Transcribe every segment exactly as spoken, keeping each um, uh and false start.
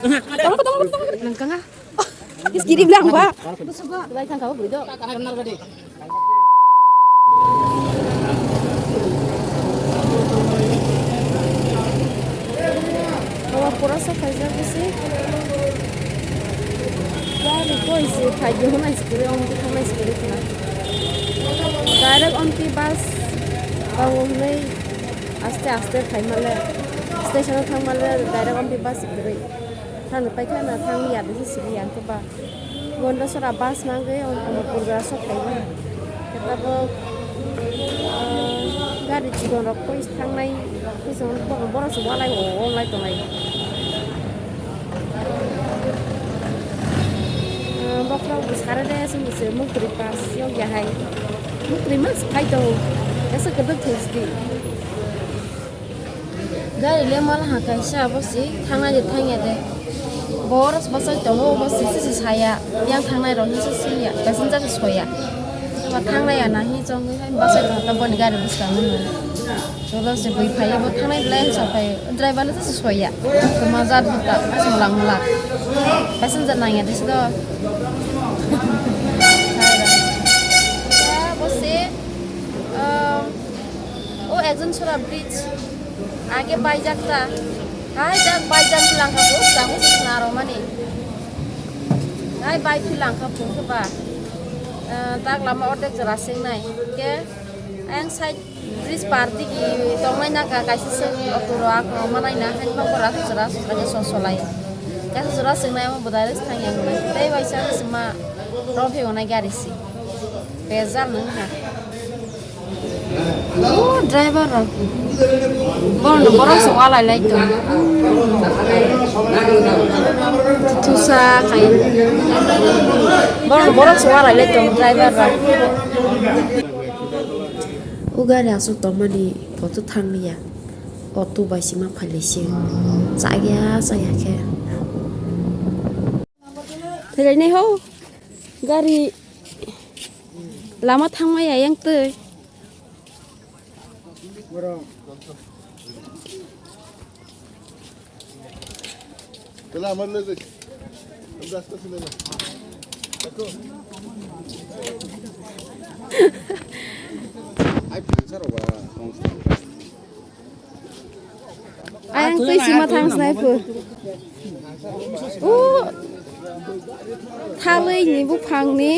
Nang kanga. Is kiri bilang ba. Lai thang kau bui do. Bawa pura sa khaijak bisi. Gari ko isi khaijak hwnai sikiri, omtwi thangnai sikiri khna. Direct omtwi bus bawo hwnwi aste aste khaimale, station o thangmale direct omtwi bus sikiri. Thani paikha na thangya bisi sikiri ang khe ba. Gonda sora bus nangwi Amarpur jora sok phaiba. Khe tabuk, ah, gari chikon rok koi thangnai rok koi chwng borok se walai o wnglai tonglai. Ah, bokhorok bwskango de chwng se muktwi pass yok ya hai. Muktwi mas phai tongo. Kaisa kwdwk thwngsi di. Gari le mala ha kaisa abo si thangnai de thangya de. Bor bachai tongo obo si si saya. Yang thangnai rok hisa siya. Passenger se soya. Ba thangnai ya nahi chongwi hai bachai tongo boni gari bwskango no. Jodo se bui phai bo thangnai belai sa phai. Driver le se soya. Koma jat buta asong lang mulak. Passenger nangya de si do. Ya, bo si, um, O ekjon sora bridge. Age baijak ta. Hai jak baijak langkha bo, jago se swnaro mani. Hai bai phi langkha bo khe ba. Eh, tak lama ordek jora singnai. Ke ayang side bridge par digi tongnai na ka kaisa se auto ro ako manai na hai bang bora jora sosai so solai. Kaisa jora singnai mo bodai res thang yang nai. Tei bai sa se ma ro phi onai gari si. Bezal nang ha. Oh, driver rok. Borok no borok se walai lai tong. Thusa khai. Borok no borok se walai lai tong driver rok. O gari aswk tongmani photo thang liya. Auto bai sima phai lai se. Chaya chaya khe. Thailainai ho. Gari lama thangmaya yang twi. Ayang twi sima thang snai phu. U thalwi ni buphang ni.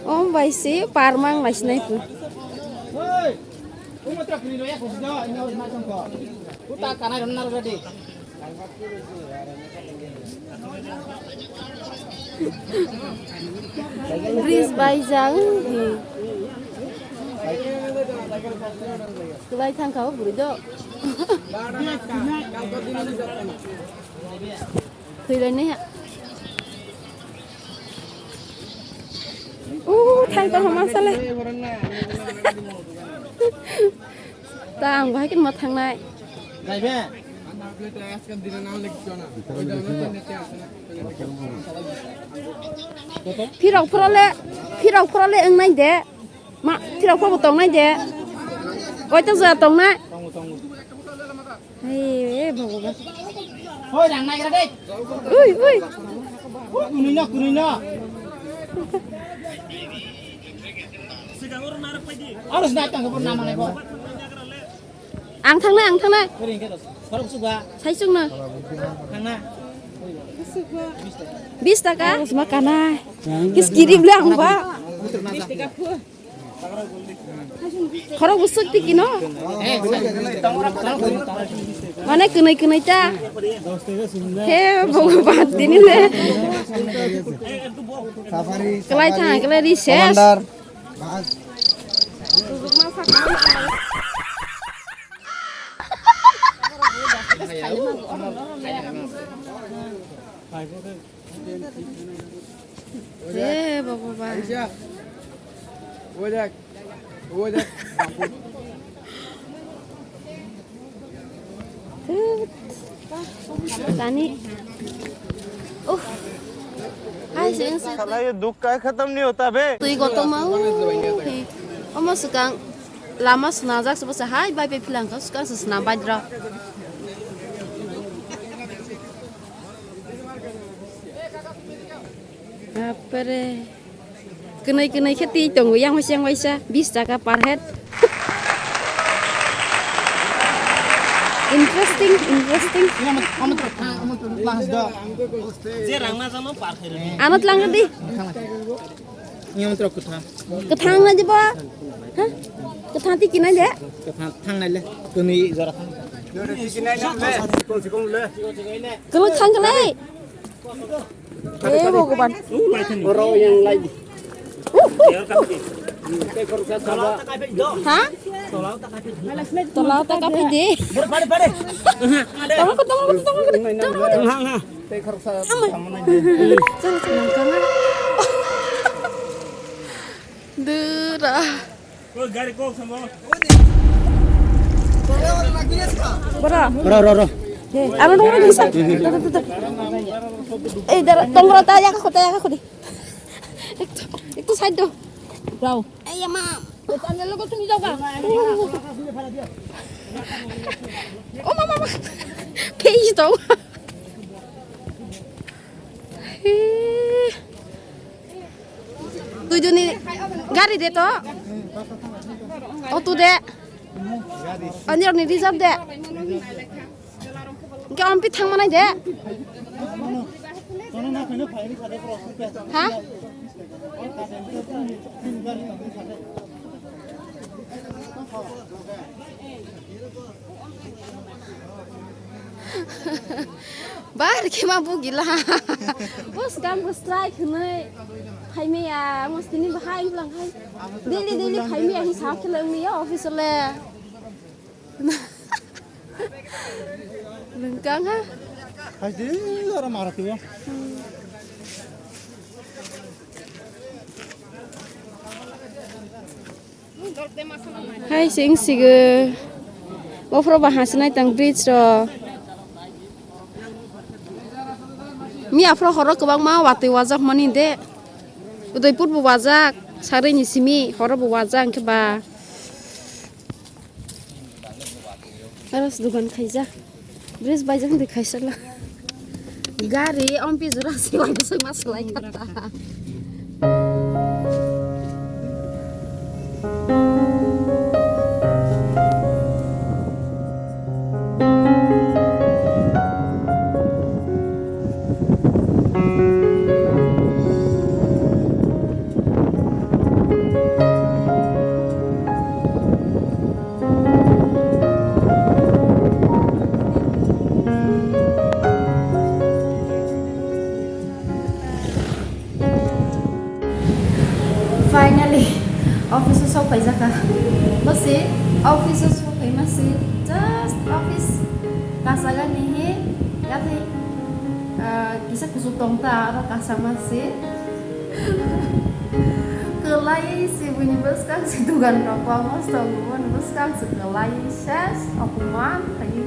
Om bai si parmang lai snai phu. Bridge bai jang hi. Kwlai thang kha o bwrwi do. Thwi lai nai ha. U thang tong hama sale. Ta ang bahai kin ma thangnai. Phirok phurole, phirok phurole wngnai de. Ma, phirok phurok tongnai de. Koito jora tongnai. Hai, e Bhogoban. Hoi, rang naigra de. Ui, ui. Kunui no, kunui no. Aro sna tang ko nama nai bo. Ang thangnai, ang thangnai. Ori ke dos. Khorok suga. Sai sung na. Thangna. Bis taka. Sma kana. Kis kiri bla ang ba. Khorok busuk tiki no. Mane kwnai kwnai ta. He Bhogoban tini le. Kwlai thang, kwlai ri ses. He Bhogoban. Aisha. Oi dek. Oi dek. Tani. Uff. Hai sing sing. Sala ye dukh ka khatam nahi hota be. Twi kotorma. Omo swkang lama swnajak se bwsa hai bai bai philang kha swkang se swnam bai dra. Bapre. Kwnwi kwnwi khe twi tongo, yang waisa yang waisa, bis taka per head. Interesting, interesting. Ano tlang di. Kwthang na dibo? Ha? Kwthang tiki nai de? Kwthang thang nai le. Kwnwi jora thang. Kwthang thang le. He Bhagwan. Oro yang lai. Ha? Tolao ta kaphai di. Tolao ko, tolao ko, tolao ko, tolao ko. Tei khoroksa. Dura. Bora. Ro, ro, ro. Ano dong, dong, dong. Ei, dara, tong bora, ta ya ka ko, ta ya ka ko di. Ektu, ektu side do. Rao. Ei, ya, ma. Tanya lo ko tumi jaga. Oh, mama, mama. Pei to. Hei. Tuiduni gari de to. Auto de. Anjor ni reserve de. Ke ompi thang manai de. Ha? Bar khe ma bugila. Bus gam bus try khwnai. Phaimaya, mostini bahai lang hai. Daily, daily phaimaya hi sa khela mi office le. Lengkang ha. Hai di, ora mara tiwa. Hai sing sige. Bofro ba hasinai tang bridge ro. Mi afro horo kwbangma watwi wajak mani de. Udaipur bo wajak, Sarai ni simi horo bo wajak hwnkhe ba. Aros dugan khaijak. Dress baijak de khaisala. Gari ompi jora se wai bwswk ma swlai kha. Finally, office o sok phaijak kha. Bose office o sok phaima se just office kasagani he yathai, ah, kisa kuchuk tong ta aro kasama se. Kwlai se buini bwskang se dugan rok kwbangma se tongo, boni bwskang se kwlai ses opoman khlai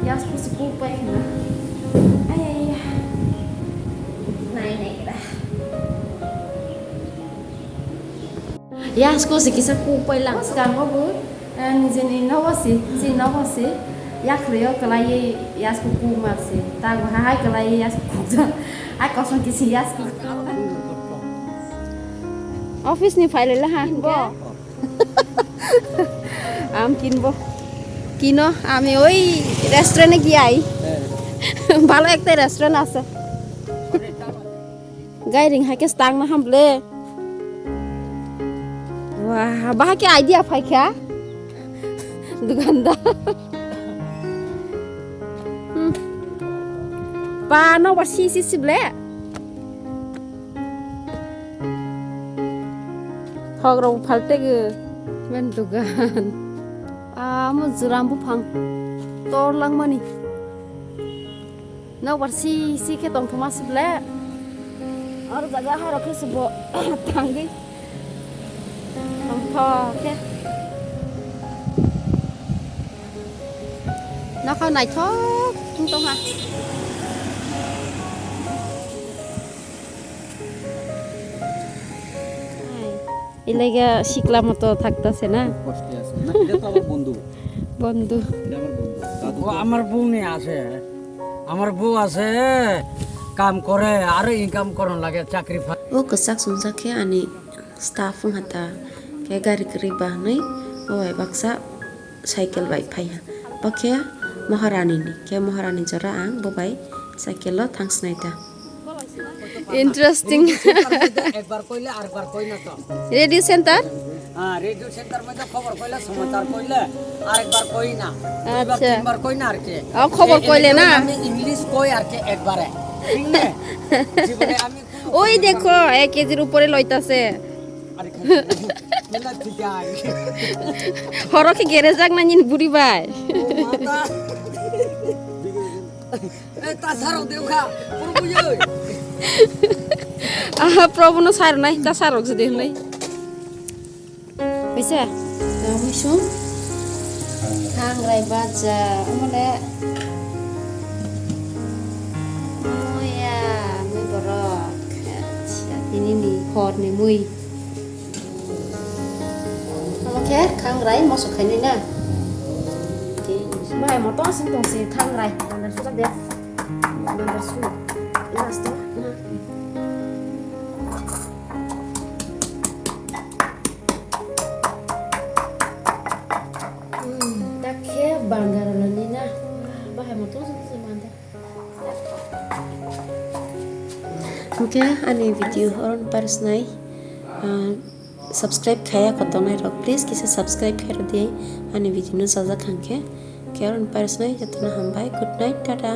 yasku se kuk pai khna. Ai, ai, ai. Nai, nai, gra. Yasku se kisa kuk pai lang. Bwskango bo, eh, nijeni nogo se, si nogo se. Yakhwlwi o kwlaiwi yasku kuk ma se. Tago hai kwlaiwi yasku kuk ja. Ai kosong kisi yasku. Office ni file le ha, bo. Am kinbo. Kino, ami oi restaurant e giyai. Bhalo ekta restaurant ase. Gairing hai khe stang na ham ble. Wah, bahai khe idea phai kha. Dukandar. Hmm. Pa no ba si si si ble. Thok rok phaltego. Men dugan. Amo jwram buphang. Tor langmani. Nokbar si si khe tongthoma si ble. Aro jaga harok khe se bo thangwi tongthok khe. Nokha naithok wng tongha. Hai. Ilaga sikla moto thakta se na? কষ্টে আছে। না, এটা তো আমার বন্ধু। বন্ধু। এটা আমার বন্ধু। দাদু ও তো আমার বউ নিয়ে আছে। আমার বউ আছে, কাম করে, আরো ইনকাম করার লাগে, চাকরি ফা- O kwchak chumjak khe ani staff wngkha ta, khe gari kwrwi ba hwnwi o bai baksa cycle bai phaiya. Bo khe Maharani ni, khe Maharani jora ang bo bai cycle o thang snai ta. Interesting. Radio centre মধ্যে একবার কইলে আরেকবার কই না তো। Radio centre? হ্যাঁ, radio centre মধ্যে খবর কইলে, সমাচার কইলে আরেকবার কই না। দুইবার, আচ্ছা। তিনবার কই না আর কি। ও, খবর এই, এই কইলে জন্য না? আমি ইংলিশ কই আর কি একবারে। ঠিক না? জীবনে আমি কোনো ওই খবর দেখো, এক কেজির উপরে লইতাছে। আরে খাই। মেলা থেকে আয়। হরকে গেরে যাক না নিন বুড়ি ভাই। ও মাতা। এই তা ছাড়ো দেও খা, প্রভু ইয়ে। Aha, Prabhu no sar nai, ta sarok se de nai. Kaisa? Tamo sung. Thangrai baja, amole. Muya, mui borok. Acha, tini ni hor ni mui. Omo khe khangrai moso khainai na. Bai moto sing tong se khangrai. Bandar suka de. Bandar su. Last to. Hmm, tak khe bandar lani na. Bahai moto sing se mande. Hwnkhe ani video oron parsnai, ah, subscribe khaya kotongnai rok, please kisa subscribe khairodi ani video no chajak hwnkhe. Khe oron parsnai jotono hambai, good night, tata.